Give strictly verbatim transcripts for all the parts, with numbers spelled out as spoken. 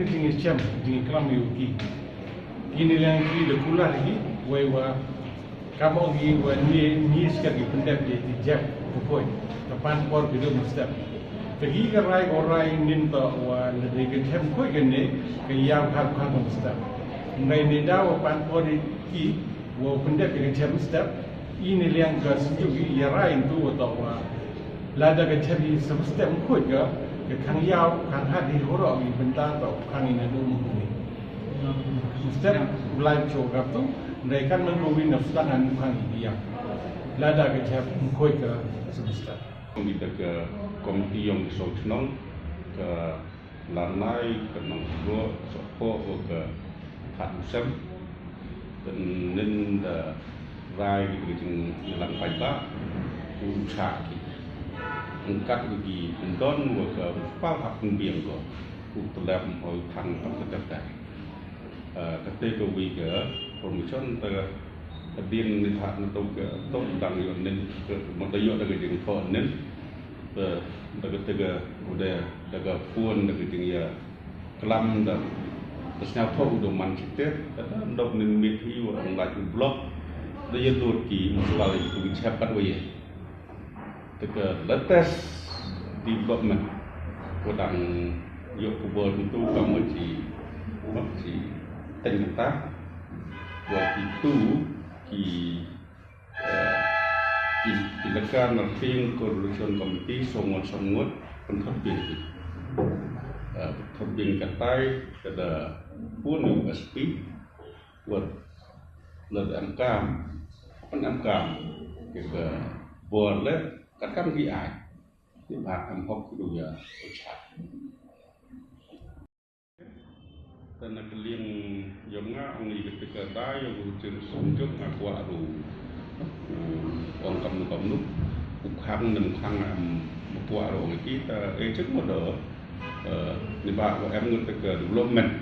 Jingïashem, jingïaklam ïa u ki. Ki ne liang ki da kular hi, wei wa kam ong hi wa ne ni ska ki pyndep ïa ki jep ka koi. Ka pan por ki dum step. Te ki ka rai ko rai nin to wa ne de ka jep koi ka ne ka ïa ka kan step. Ngai ne da wa pan por ki wa pyndep ïa ka jep step. I ne liang ka sinjuk i ïa rai tu wa to wa. Lada ka jep i step koi ka ka khang ïa khang hat i horo i bynta to khang i na dum kuni. Step live show ka tu, ndai kan nang ko win of stang an khang i dia. Lada ka jep khoi ka semester. Kita ka komiti yong so chnong ka lanai ka nang ro so ko ka hat sem. Kan nin da rai ki jing lang pai ba u cha ki. Angkat ki don wa ka pal hap biang ko. U telap hoi thang pang ka tep tai. Ka te ka wi ka permission ta ka din ni tha na to ka to dang yo nen ka mo ta yo da ka jing tho nen. Ta da ka te ka u de da ka phone da ka jing ya klam da ta sna tho u do man chi te ta da dok nen mit hi wa ong la u block da ya lut ki musla ki chap kat wa ye. Te ka latest development ko dang ïoh khubor tu ka ma chi ma chi teng ta wa ki tu ki eh, ki ki laka na ping coordination committee songot songot pynthot ping ki eh, pynthot ping ka tai ka da pun U S P wat la da em kam pan em kam ki ka bor le kat kam ki ai. Ni ba em hok ki du ya u chat. Tana ka liang yong nga ong i ka tika da yong u chin sum jok nga kwah ru. Ong kam nu kam nu u khang nem khang em kwah ru ong i kita e chik mo do. Ni ba wa em ngut ka development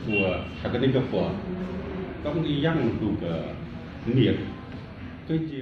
wa ha ka ni ka por kam ki yang tu ka niat. Ka ji